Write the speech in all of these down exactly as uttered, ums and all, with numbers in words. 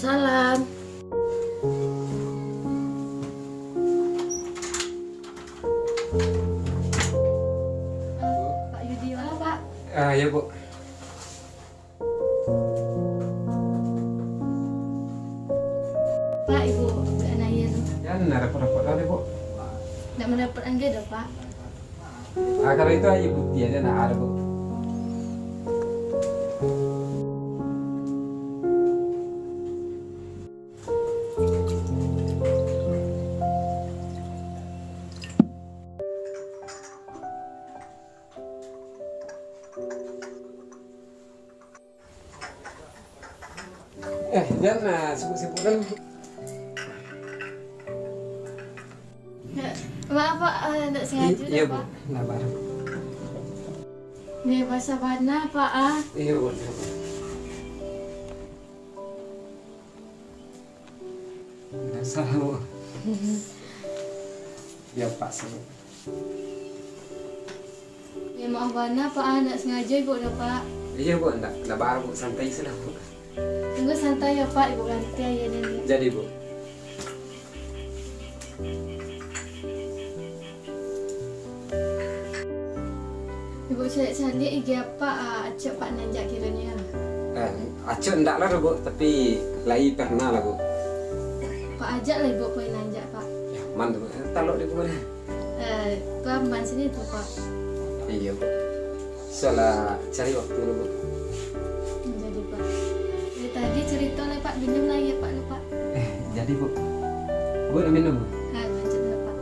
Salam. Pak Yudi, mana, Pak? Ah, ya, Bu. Pak, Ibu, ambiakan aia tu. Jan, ndak rapot-rapot lah, Bu. Ndak marapot angge doh, Pak. Ah, kalau itu aia putiah aja, ndak ado, Bu. Eh, jan, ah, sibuk-sibuk kan. Ya, maaf, Pak, ah, ndak sengaja I-, iya, doh, Bu. Pak. Sabar. Nyo basah bana, Pak, ah. Iya, Bu. Ndak salah, Bu. Ya, Pak, sih. Ya, maaf bana, Pak, ah, ndak sengaja Ibu doh, Pak. Iya, Bu, ndak, ndak baa, Bu, santai sajolah, Bu. Tunggu santai ya, Pak, Ibu ganti aia ni. Jadi, Bu. Ibu caliak-caliak I G Apak, ah, acok Pak nanjak kironyo. Eh, acok ndak lah, Bu, tapi lai pernah lah, Bu. Pak ajak lah Ibu pai nanjak, Pak. Ya, aman tu, Bu. Talok di Bu, nah. Eh, tu aman sini tu, Pak. Iya, Bu. Salah cari waktu dulu, Bu. Jadi, Pak. Dari tadi carito lah, Pak. Minum lah ya, Pak, lah, Pak. Eh, jadi, Bu. Bu nak minum? Ah, lanjut lah, Pak.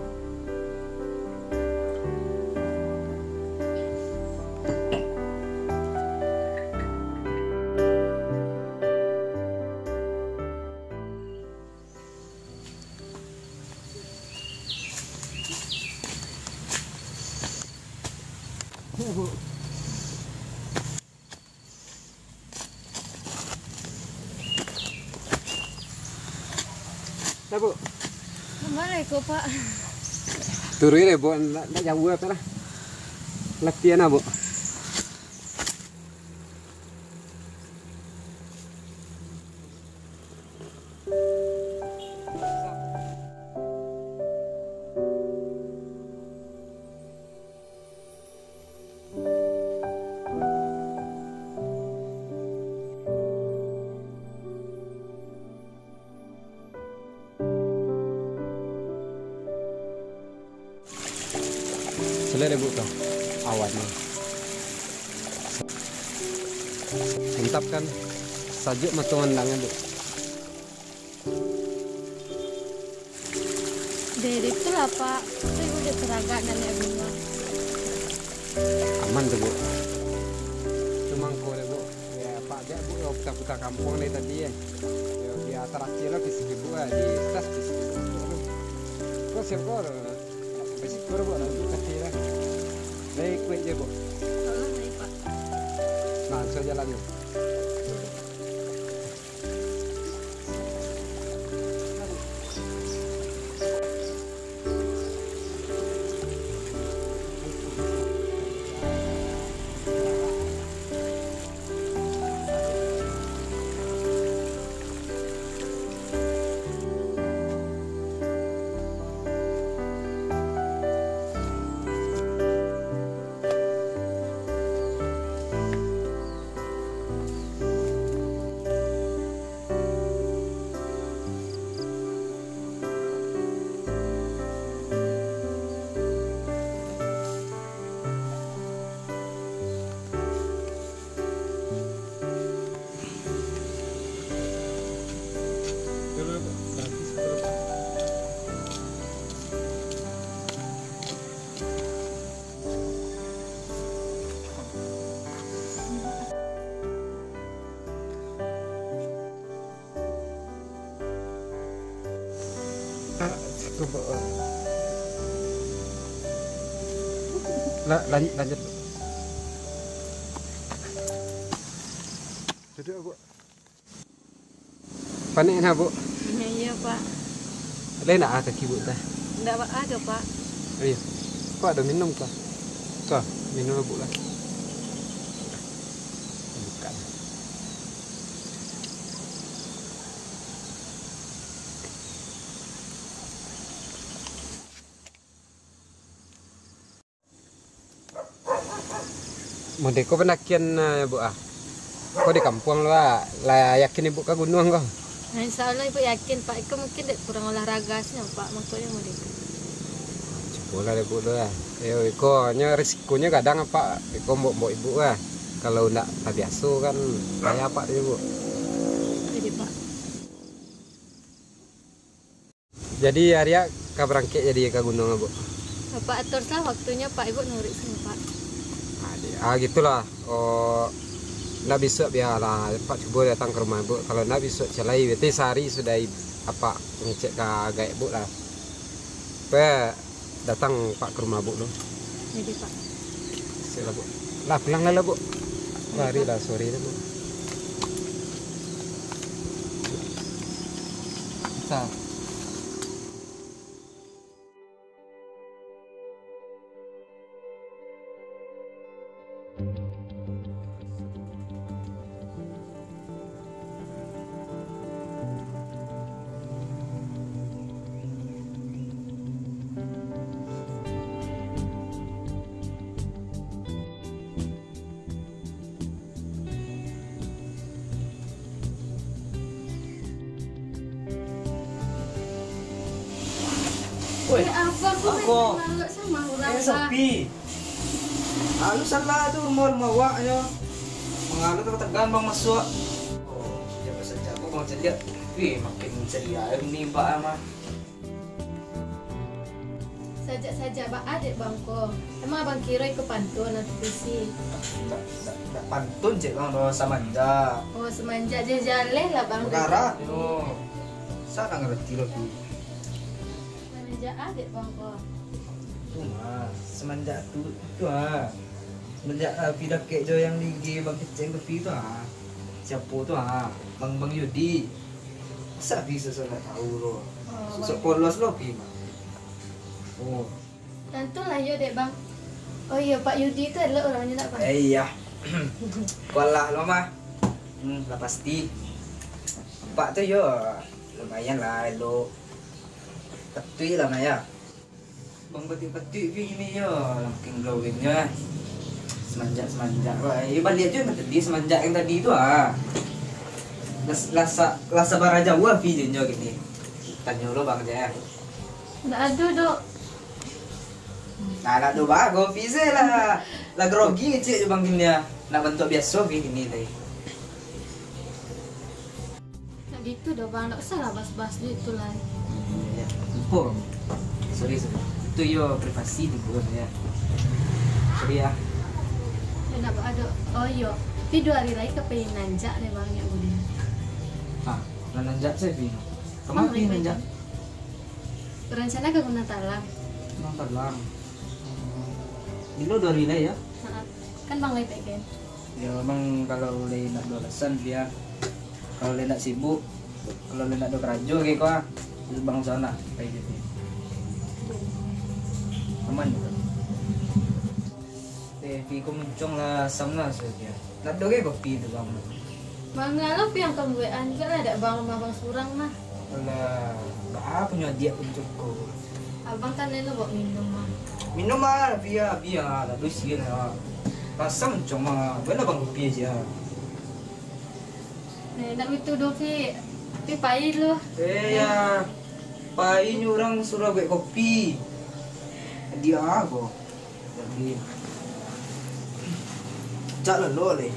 Nah, Bu. Ka ma lai ko, Pak? Turuik deh, Bu. Ndak, ndak jauah apo lah. Latihan lah, Bu. Caliak deh, Bu, tu. Awannyo. Mantap kan? Sajuak mato mandangnyo, Bu. Deh, deh, itulah, Pak. Itu Ibu dek taragak nan naik bunga. Aman tu, Bu. Cuma ko deh, Bu. Ya, Pak, jak, Bu, yo, puta-puta kampuang dari tadi, ya. Yo, biar tarakhir lah fisik Ibu, ya. Di tes fisik Ibu. Aduh. Ko siap ko? Sampai siku dah, Bu, nak duduk kaki dah. Baik, kuat je, Bu. Tolong, baik, Pak. Nah, so jalan ni. La-, lan-, lanjut. Duduk, Bu. Panek nah, Bu? Iya, Pak. Lai ndak ah kaki Bu tah? Ndak ba-, ado, Pak. Oh, iya. Pak, ado minum tah? Tuh, minum lah, Bu lah. Bukan. Mode ko pandakian, ah, Buk, ah. Ko di kampuang lo, ah. Lah yakin Ibuk ka gunuang ko? Nah, insya Allah Ibuk yakin, Pak. Iko mungkin dek kurang olahraga sajo, Pak. Mangkonyo mode ko. Cubolah dek Ibuk tu, ah. Yo, iko nyo risikonyo gadang, Pak. Iko mbok-mbok Ibuk, ah. Kalau ndak tabiaso kan, bahaya, Pak, tu, Buk. Jadi, Pak. Jadi, Arya ka barangkek jadi ka gunuang, Buk? Bapak atur salah waktunyo, Pak. Ibuk nuruik sajo, Pak. Ah, di-, ah, gitulah. Oh, ndak bisuak bialah, Pak cubo datang ka rumah Buk. Kalau ndak bisuak ciek lai, berarti sahari sudah i-, Apak ngecek ka gaek Buk lah. Pe, datang Pak ka rumah Buk tu. Jadi, Pak. Siap lah, Buk. Lah, pulang lah, Buk. Lari lah, sore lah, Buk. Bisa. Woi, eh, abang, kok main maluak sama urang, eh, Sopi. Alu salah tu rumah-rumah awak nyo. Mangalu tu tegan bang masuak. Oh, jago sajo bang caliak. Wih, makin ceria ni bak mah. Sajak-sajak baa dek bang ko. Emang abang kiro iko pantun atau puisi? Dak, dak, dak pantun cek bang, doh samanjak. Oh, samanjak jaleh lah bang. Garah nyo. Sa ndak ngarati lo tu. Samanjak a dek bang ko. Tu mah, samanjak tu, tu ah. Samanjak Api dakek jo yang di I G bang kecek kopi tu ah. Siapo tu ah? Bang, Bang Yudi. Masa Api sosok ndak tahu lo? Oh, sosok polos lo Api mah. Oh. Tantu lah iyo dek bang. Oh iyo, Pak Yudi tu adalah orangnya nak bang. Eh, iya. Kualah lo mah. Hmm, lah pasti. Pak tu yo lumayan lah elok. Patuik lah mah ya. Bang patuik-patuik pi kini yo, lah makin glowing nyo lah. Semanjak-semanjak lah. Eh, baliak jo nan tadi, semanjak yang tadi tu ah. Lah sa-, lah sabara jauah pi jo nyo kini. Tanyo lo bang je. Ndak ado, Dok. Nah, ndak ado bago pi se lah. Lah grogi kecek jo bang kini ah. Ndak bantuak biaso pi kini tadi. Nak gitu doh bang, ndak usah lah bahas-bahas duit tu lai. Iya, iya. Lupo. Sorry, sorry. Itu yo privasi tu bro ya. Sorry ya. Ya ndak ado. Oh iyo. Tapi duo hari lai ka pai nanjak deh bang, nyo boleh. Ah, lah nanjak se pi. Kama pi nanjak? Rencana ka Gunung Talang. Gunung Talang. Bilo duo hari lai ya? Ha. Kan bang lai pek kan? Ya, memang kalau lai ndak ado alasan dia, kalau lai ndak sibuk, kalau lai ndak ado karajo kayak ko ah, bang sana kayak gitu. Aman. Eh, pi ko muncuang lah asam lah sajo. Ndak ado kayak kopi tu bang. Manga lo pi yang kamu W A juga lah, dak bang rumah bang surang mah. Alah, baa punyo adiak pun cukup. Abang kan elo bawa minum mah. Minum mah, bia, bia, tak berisi lah. Rasa mencong mah, bana bang kopi aja. Eh, nak itu doh, Pi. Tapi pai lu. Eh, ya. Pai nyo urang suruh buat kopi. Dia apa? Tapi, cak lelo leh.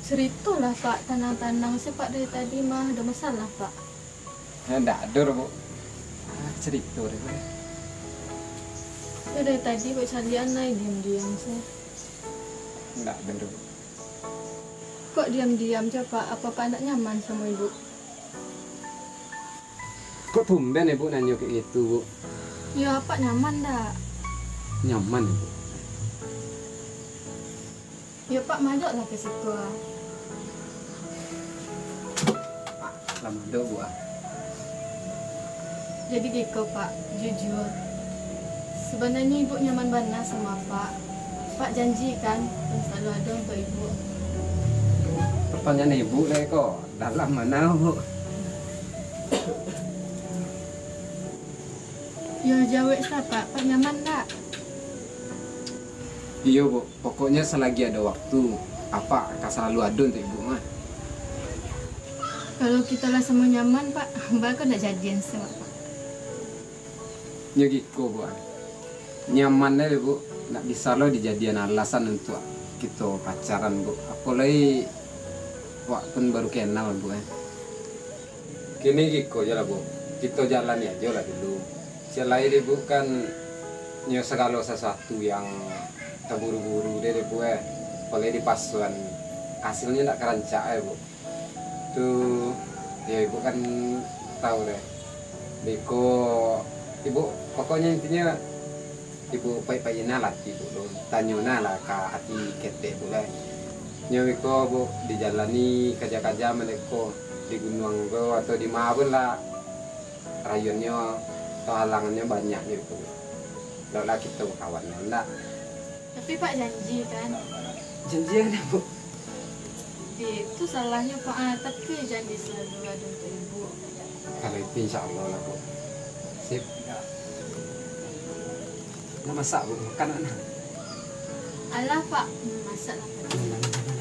Ceritolah, Pak, tanang-tanang se, Pak, dari tadi mah, ado masalah, Pak? Ya, ndak ado doh, Bu. Ah, cerito deh, Bu. Ya, dari tadi, Bu, calian lai diam-diam se. Ndak ado doh, Bu. Kok diam-diam se, Pak? Apa Pak ndak nyaman samo Ibu? Kok tumben Ibu nanyo kayak gitu, Bu? Ya, Apak nyaman ndak? Nyaman, Ibu. Yo, Pak, madoklah ka situ ah. Lah madok, Bu, ah. Jadi giko, Pak, jujur. Sabananyo Ibu nyaman bana samo Apak. Apak janji kan, akan salalu ado untuak Ibu. Pertanyaan Ibu lai ko, dalam bana, Bu. Yo, jawek sa, Pak. Apak nyaman ndak? Iyo, Bu. Pokoknyo salagi ado waktu, Apak ka salalu ado untuak Ibu mah. Kalau kito lah samo nyaman, Pak, baa kok ndak jadian se, Pak? Nyo giko, Bu, ah. Nyaman deh, Bu. Ndak bisa lo dijadian alasan untuak kito pacaran, Bu. Apolai wak pun baru kenal, Bu, eh. Kini giko jo lah, Bu. Kito jalani ajo lah dulu. Ciek lai deh, Bu, kan nyo sagalo sasuatu yang taburu-buru deh, deh, Bu, eh. Apolai dipasuan, hasilnyo ndak ka rancak, eh, Bu. Tu, yo, Ibu kan tau deh. Beko, Ibu, pokoknyo intinyo, Ibu paik-paik nah lah ati Ibu tu. Tanyo nah lah ka ati ketek Ibu lah. Nyo beko, Bu, dijalani kaja-kaja maleko di gunuang ko atau di ma pun lah. Rayuannyo atau halangannyo banyak jo itu. Lok lah kito bakawan, ndak? Tapi Pak janji, kan? Janji ado, Bu? Di, itu salahnyo, Pak, ah, tapi janji salalu ado untuak Ibu. Kalau itu, insya Allah lah, Bu. Sip. Nak masak, Bu? Makan nak? Alah, Pak. Hmm, masak lah, Pak. Hmm, makan, makan.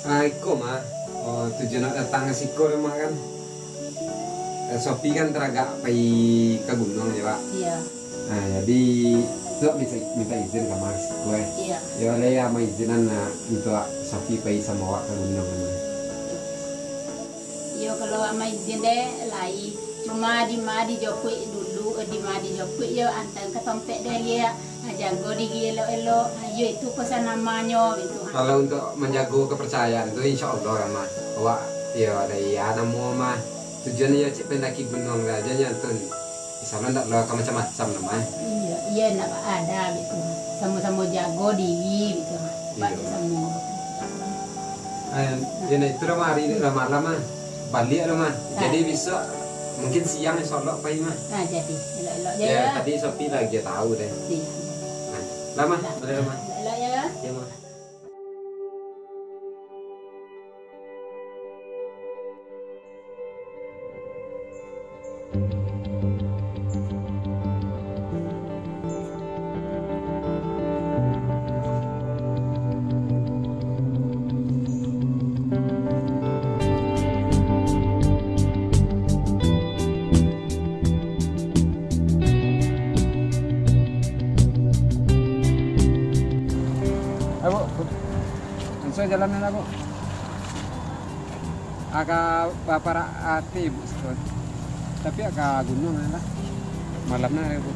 Ah, iko mah, oh, tujuan nak datang ka siko tu mah kan. Eh, Sopi kan taragak pai ka gunuang jo, Pak. Iya. Nah, jadi, tu minta, minta izin ka Ama siko, eh. Iya. Yo, lai Ama izinan, nah, untuak Sopi pai samo awak ka gunuang, nah. Iyo, kalau Ama izin deh, lai. Cuma di ma dijapuik dulu, eh, di ma dijapuik, yo, antaan ka tampek deh, liak. Nah, jago diri elok-elok. Nah, iyo, itu pesan Amanyo, gitu. Kalau untuak manjago kaparcayaan tu, insya Allah, Ama. Awak, yo, dari iyo namo mah. Tujuan iyo cik pandaki gunuang sajo nyo tu. Insya Allah ndak lo ka macam-macam lah, Mah. Iyo, iyo, ndak ada gitu. Samo-samo jago diri gitu. Iyo. Samo. Eh, yo, nah, itu lah, Mah, hari ini lah malam, Mah. Baliak lah, Mah. Nah. Jadi bisuak mungkin siang insya Allah pai, Mah. Nah, jadi. Elok-elok je, yo, yo. Tadi Sopi lah, dia tahu deh. Iyo. Nah, lah, Mah. Nah. Baliak lah, Mah. Elok-elok je, yo. Yo, Mah. Ayo, Bu. Langsung jalan lah, Bu. Agak baparak ati, Bu, siko. Tapi agak gunuang lah. Malam nah, Bu.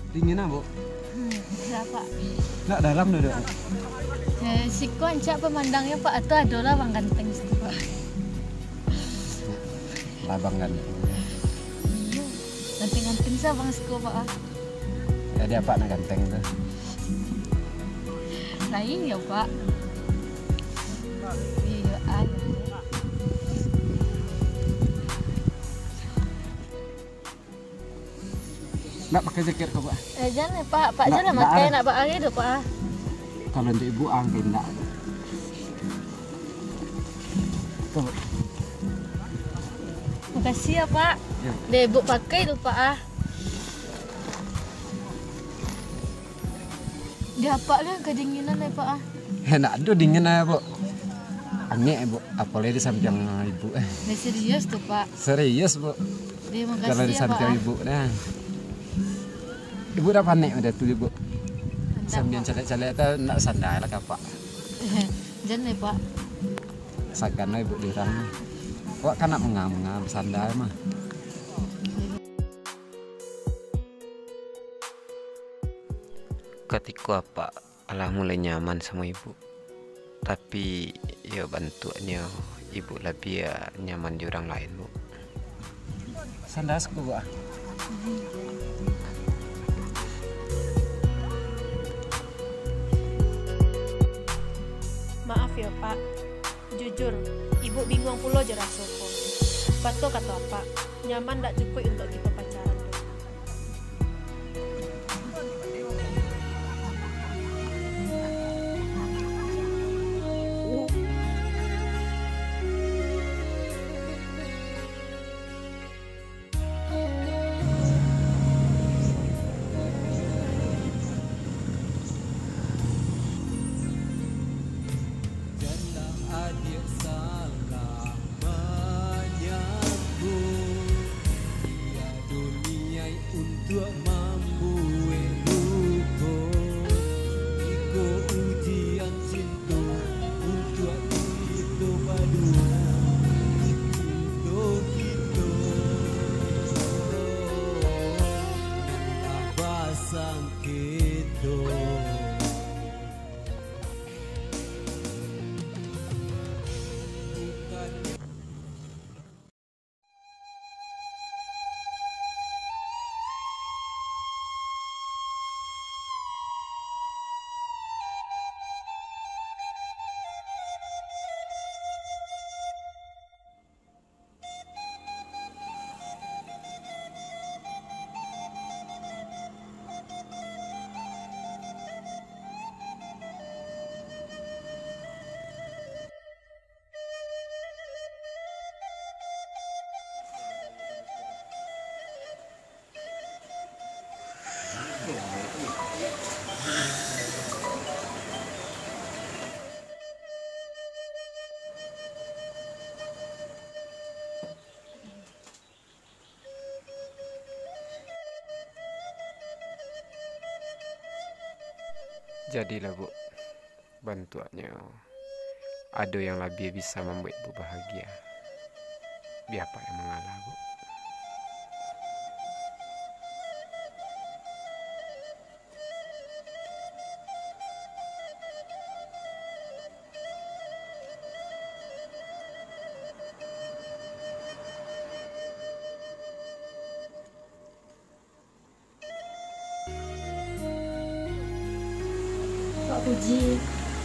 Dingin ah, Bu? Hmm, lah, Pak. Nak dalam duduk? Eh, siko ancak pamandangnyo, Pak. Atu adolah Abang Ganteng siko, Pak. Lah, Abang Ganteng. Iyo, ganteng-ganteng sa Abang siko, Pak, ah. Jadi apak nak ganteng tu? Lain yo, Pak. Iyo, ah. Nak pakai jaket ko, Pak? Eh, jan, Pak. Pak, jan lah makai, nak ba-, ari tu, Pak. Kalau untuk ibu, ang indak. Tuh. Makasih ya, Pak. Ya. Deh, ibu pakai tu, Pak, ah. Di apak lah kedinginan, eh, Pak, ah. Eh, nak ado dingin ah, Bu. Angek, Bu. Apalagi di sampiang ibu, eh. Deh, serius tu, Pak. Serius, Bu. Deh, makasih ya, Pak, ah. Kalau di sampiang ibu, nah. Ibu dah panek udah tu, Ibu. Mantap, Pak. Sambian calek-calek tu, nak sandai lah ka apak. Jan deh, Pak. Sagan lah ibu di urang. Awak kan nak manga-manga basandai mah. Katiko apak alah mulai nyaman samo ibu. Tapi, yo, bantuaknyo ibu labiah nyaman di urang lain, Bu. Sandas ku, Bu, ah. Maaf yo, Pak. Jujur, ibu binguang pulo jo raso ko. Batua kato apak, nyaman dak cukuik untuak kito pacaran tu. Janlah adiak salah manyangko, tiado niaik untuak mambuek luko. Iko ujian cinto untuak kito baduo, untuak kito. Nak basangketo. Jadilah, Bu, bantuaknyo ado yang labiah bisa mambuek Ibu bahagia. Bia apak yang mangalah, Bu. Pak Puji,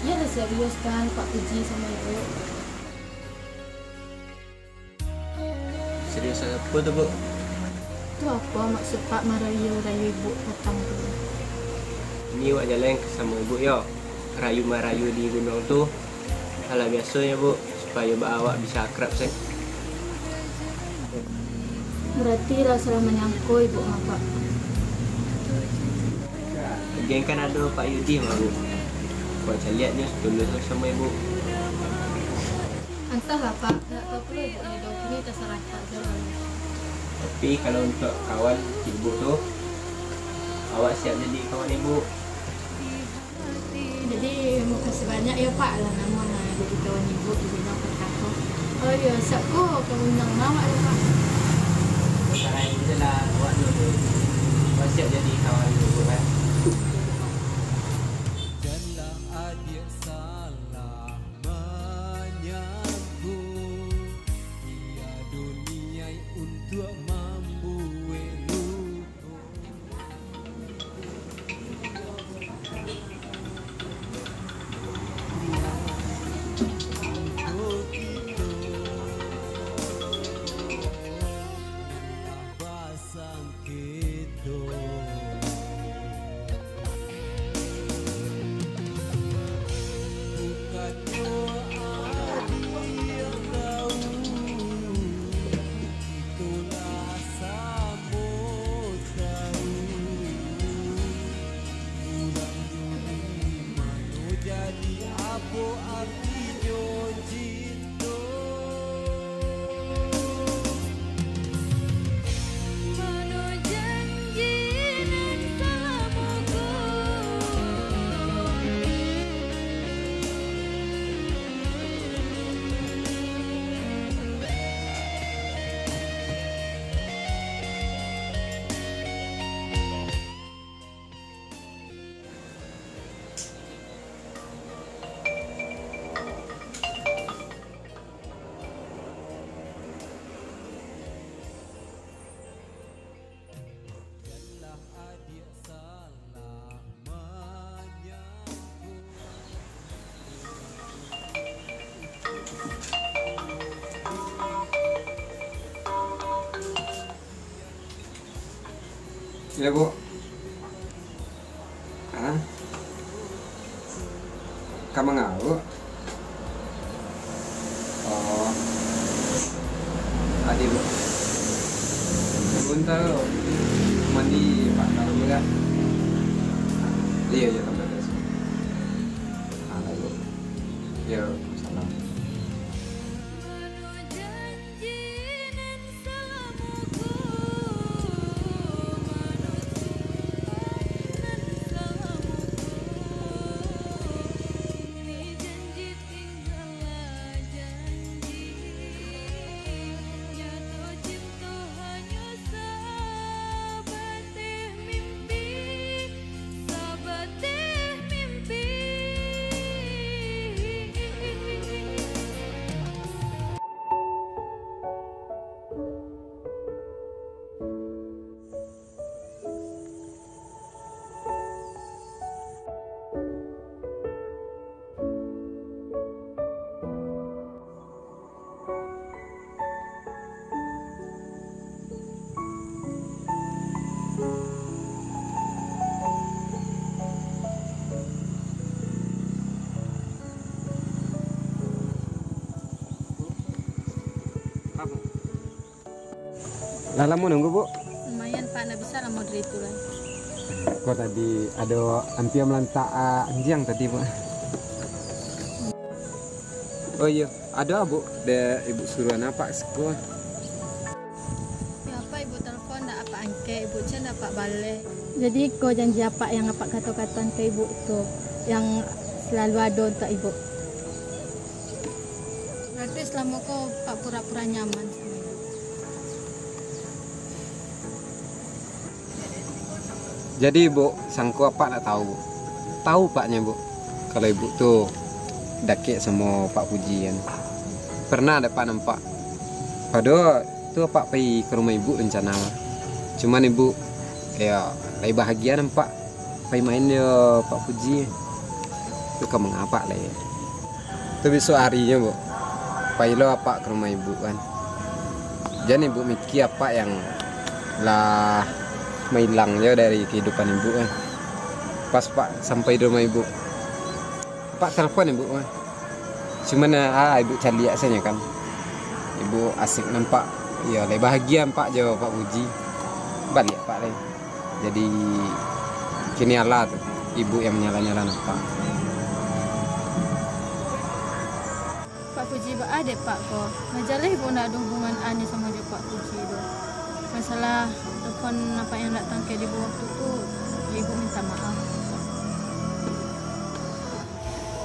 iyolah serius kan Pak Puji samo Ibu? Serius apo tu, Bu? Tu apo maksud Pak marayu-rayu Ibu patang tu? Ini wak jaleh samo Ibu yo. Rayu-marayu di gunuang tu alah biasonyo, Bu, supayo ba-, awak bisa akrab sajo. Berarti lah salah manyangko Ibu mah, Pak. Lagian kan ado Pak Yudi mah, Bu. Wak caliak nyo satulus samo Ibu. Antahlah, Pak. Ndak tahu pulo Ibu ni doh. Kini tasarah Pak se lah. Tapi kalau untuak kawan Ibu tu, awak siap jadi kawan Ibu. Jadi, makasih banyak yo, Pak, lah namuah, ah, jadi kawan Ibu di bidang perkara ko. Oh iyo, siap ko, ka undang awak yo, Pak. Sekarang itu lah, awak dulu. Siap jadi kawan dulu kan. Janlah adik salah menyangka, tiada niat untuk mambuek luka. Urang dulu mano jadi apo artinyo cinto? Mano janji nan salamo ko? Iyo, Bu. Hah? Ka manga, Bu? Oh. Adi, Bu. Sabanta, mandi, Pak, kalau Bu, ya. Iyo, iyo, tambah terus. Ah, Bu. Iyo, salam. Lah lamo nunggu, Bu? Lumayan, Pak. Ndak bisa lamo dari itu lai. Kok tadi ado ampia malantak, ah, anjiang tadi, Bu? Oh iyo, ado, Bu, dek ibu suruahan apak siko. Yo, apak ibu telepon, ndak apak angkek, ibu chat ndak apak baleh. Jadi, iko janji apak yang apak kato-katoan ka ibu tu, yang selalu ado untuak ibu. Berarti selamo ko apak pura-pura nyaman samo ibu? Jadi, Bu, sangko apak ndak tahu, Bu. Tahu apaknyo, Bu, kalau ibu tu dakek samo Pak Puji kan. Pernah dek apak nampak. Pado tu apak pai ka rumah ibu rencana mah. Cuman ibu, yo, lai bahagia nampak. Pai main jo Pak Puji. Tu ka manga apak lai. Tu bisuak arinyo, Bu, pailah apak ka rumah ibu kan. Jan ibu mikia apak yang lah mailang jo dari kahidupan ibu kan. Pas apak sampai di rumah ibu, apak telepon ibu kan. Cuman, ah, ibu caliak sajo kan. Ibu asik nampak. Iyo, lai bahagia nampak jo Pak Puji. Baliak apak lai. Jadi, kini alah tu, ibu yang manyalah-nyalah apak. Pak Puji, baa dek apak ko? Nan jaleh ibu ndak ado hubungan an nyo samo jo Pak Puji tu. Masalah telepon apak yang ndak tangkek di waktu tu, ibu minta maaf.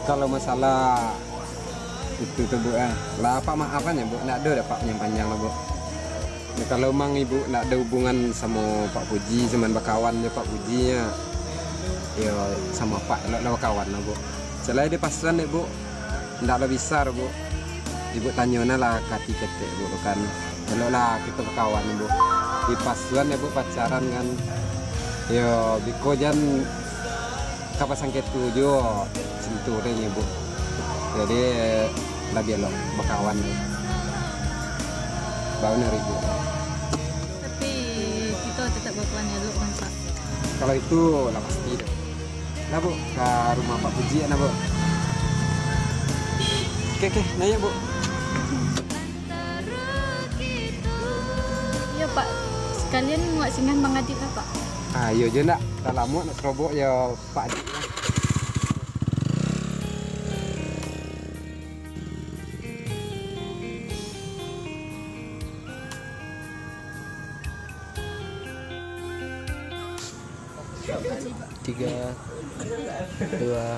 Kalau masalah itu tu, Bu, eh, lah apak maafan ya, Bu. Ndak ado dah apak panjang-panjang lah, Bu. Kalau mang ibu ndak ado hubungan samo Pak Puji, cuman bakawan jo Pak Puji nyo, yo samo apak eloklah bakawan lah, Bu. Cek lai dipasuan dek Bu, ndak lah bisa doh, Bu. Ibu tanyo nah lah ka ati ketek, Bu, tu kan. Eloklah kito bakawan, Bu. Dipasuan dek Bu pacaran kan. Yo, biko jan ka pasangketu juo cinto dek nyo, Bu. Jadi, labiah elok bakawan. Bau nari, Bu. Tapi, kito tetap bakawan elok kan, Pak? Kalau itu, lah pasti deh. Nah, Bu, ka rumah Pak Puji, nah, Bu. Oke, oke, nah, ya, Bu. Iyo, Pak. Sakalian muak singgah mangadi lah, Pak. Ah, iyo je, ndak. Dah lamo nak serobok, yo, Pak Adik lah. Tiga, dua.